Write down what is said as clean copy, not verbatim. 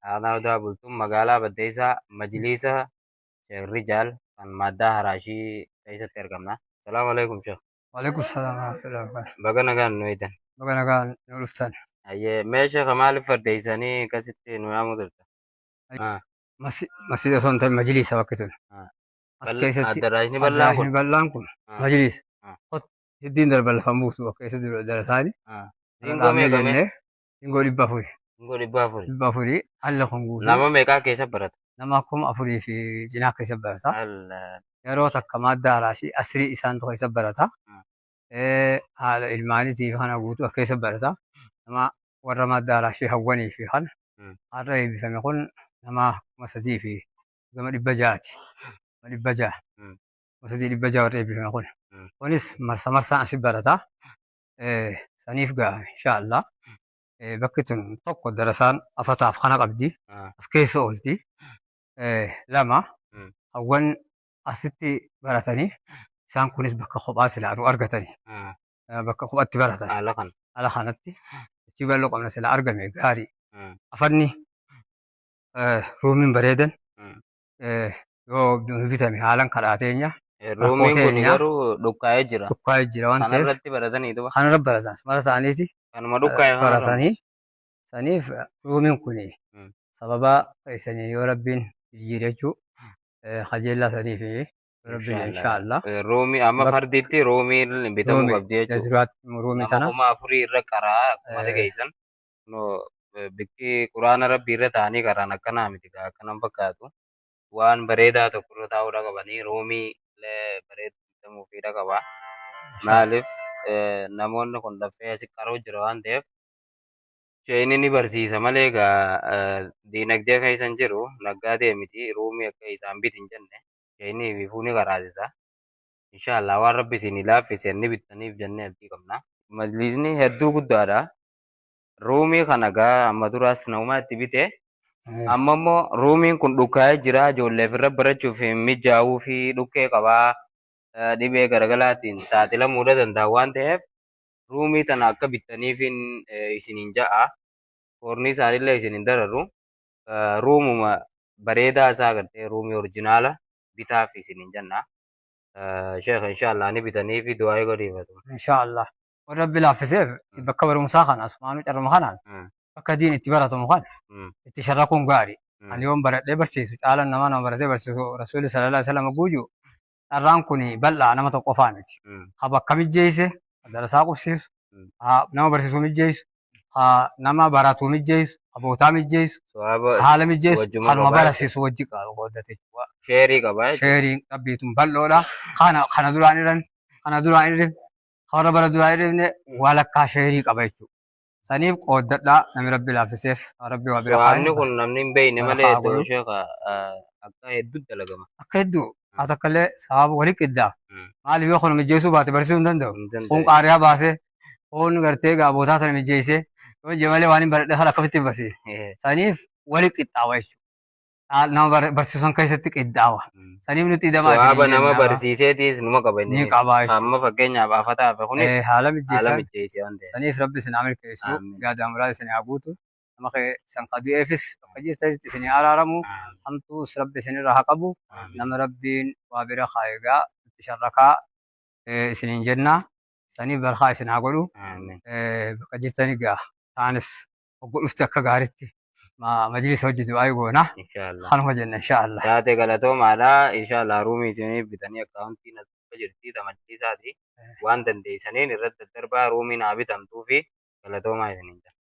Aanaa Odaa Bultum magaalaa Baddeessaa Majliisa Sheekh Rijaal kan maaddaa Haraashii keessatti argamna. Salaamu alaikum Sheekh. Waalaikum salaam warahmatullahi wabarakatuh. Baga nagaan nu eegdan. Baga nagaan nu dhuftan. Hayyee mee Sheekh maaliif fardeessanii akkasitti nu yaamuu turte? Ah, Masjida osoo hin ta'in majliisa bakki tun. Ah. As keessatti Addaraashni bal'aan kun. addaraashni bal'aan kun Ah. majliisa. Ah. Kot hiddiin darban lafan buutu bakka keessatti dalasaani. Ah. Zingoo meeqa mee? Jennee zingoo 400. Zingoo 400. 400 halla kun guutuu. Nama meeqaa keessa barata? Nama 4000 fi cinaa keessa barata. Allah. Yeroo takka maaddaa haraashii asrii isaantu keessa barata. Haadha ilmaanitii fi kana guutuu as keessa barata. Nama warra maaddaa haraashii hawwanii fi kana har'a eebbifame kun nama 3000 fi gama 600ti. 600. 3600 warra eebbifame kun. Kunis marsa marsaan asi barata. Saniif ga'a inshaallah. Bakki tun tokko darasaan afataaf kana qabdi. As keessa oolti. Lama hawwan asitti baratanii isaan kunis bakka kophaa silaa nu argatanii bakka kophatti baratan. Haala kana. Ala kanatti achi bal'oo qabna silaa argame gaarii. Afanni ruumiin bareedan yoo nu bitame haalan kadhaa teenya rakkoo Ruumiin kun teenya garuu dhukkaa'ee jira. dhukkaa'ee jira waan ta'eef Kanarratti baratanii duba. Kanarra baratan mara ta'aniiti Kanuma dhukkaa'e kanarra. Baratanii saniif ruumiin kun sababa keessaniin yoo rabbiin jijjiire jechuu kajeellaa saniif yoo rabbiin inshaallah. Ruumii amma farditti ruumiin bitamuu Ruumii qabdi jechuudha. Duraatti ruumii Nama tana 4000 irra qaraa akkuma dhageessan. Bikki quraana rabbii irra taa'anii qaraan akkanaa miti akkanan fakkaatu. Waan bareedaa tokko irra taa'uudha qabanii ruumii illee bareedu bitamuufiidha qaba. Maaliif namoonni kun laffee asi qaroo jira waan ta'eef sheeyni ni barsiisa malee egaa diinagdee keessa hin jiru naggaadee miti ruumii akka isaan biti hin jenne sheeyni ifuu ni qaraasisa. Inshaallah waan rabbi isinii laaffise ni bittaniif jennee abdii qabna. Majliisni hedduu guddaadha. Ruumii kana gaa amma duraas namumaa itti bite. Amma immoo ruumiin kun dhukkaa'ee jira ijoolleef irra barachuuf hin mijaa'uu fi dhukkee qabaa dhibee garagalaatiin saaxilamuudha danda'a waan ta'eef ruumii tana akka bittaniifin isiniin ja'a. Foornii isaanillee isin hin dararu. Ruumuma bareedaa isaa agartee ruumii orjinaala bitaaf isiniin jenna. Sheekh inshaallah ni bitaniifi du'aa'ii godhiifatu. Inshaallah. Warra Rabbi laaffiseef bakka barumsaa kana asumaanuu carruma kanaan bakka diin itti baratamu kana itti sharrakuun gaari. Ani yoon baradhee barsiisu caalaan namaa nama baratee barsiisu Rasuulli sallallahu alaihi wasallam guuju carraan kun bal'aa nama tokko qofaa miti. Ha bakka mijjeesse, ha darasaa qubsiisu, ha nama barsiisu mijjeessu, ha nama baratu mijjeessu, ha bootaa mijjeessu, Sawaaba haala mijjeessu, wajjuma kanuma qabaa jechuudha. barasiisu wajji qooddate jechuudha. Sheerii qabaa jechuudha. Sheeriin qabbiitun bal'oodha. Kana kana duraan irran kana duraan irri warra bara duraa irrifne walakkaa sheerii qaba jechuudha. Saniif qooddadhaa namni Rabbi laaffiseef Rabbi waa bira Sawaabni kaa'e. kun namni hin beekne malee Barakaa iddoo godhu. sheekha akka hedduu dalagama. Akka hedduu haa takka illee sawaaba wali qiddaa. Maaliif yoo kana mijjeessuu baate barsiisuu hin danda'u. Hin danda'u. Kun qaariyaa baasee kun gartee gaabootaa sana mijjeessee yoo jee malee waan hin baradhe sana akkamitti barsiisa. Saniif wali qixxaawa jechuudha. Nama barsiisan keessatti qixxaawa. Saniif nuti idamaa Sawaaba isiniin nama jenna. barsiiseetiis numa qaba inni. Ni qaba jechuudha. Amma fakkeenyaaf afataa hafe kunis Haala haala mijjeessan mijjeessee waan ta'eef. Saniif Rabbi isin haa milkeessu. Amiin. Yaada muraa isin haa guutu. Nama keessan ka du'eefis bakka jirtanitti isin haa araaramu. Amiin. Hamtuus Rabbi isinirra haa qabu. Amiin. Nama Rabbiin waa bira kaa'e egaa nutti sharrakaa isiniin jenna. Saniif barkaa isin haa godhu. Amiin. Bakka jirtani gaa taanis hoggu dhufte akka gaaritti majlisa hojii du'aa goona. Inshaallah. Kanuma jenna inshaallah. Taate galatoomaadha. Inshaallah ruumii isiniif bitanii akkaawuntiin as gubbaa jirti ta majlisaati. Waan dandeessaniin irratti daddarbaa ruumiin haa bitamtuu fi galatoomaa isiniin jenna.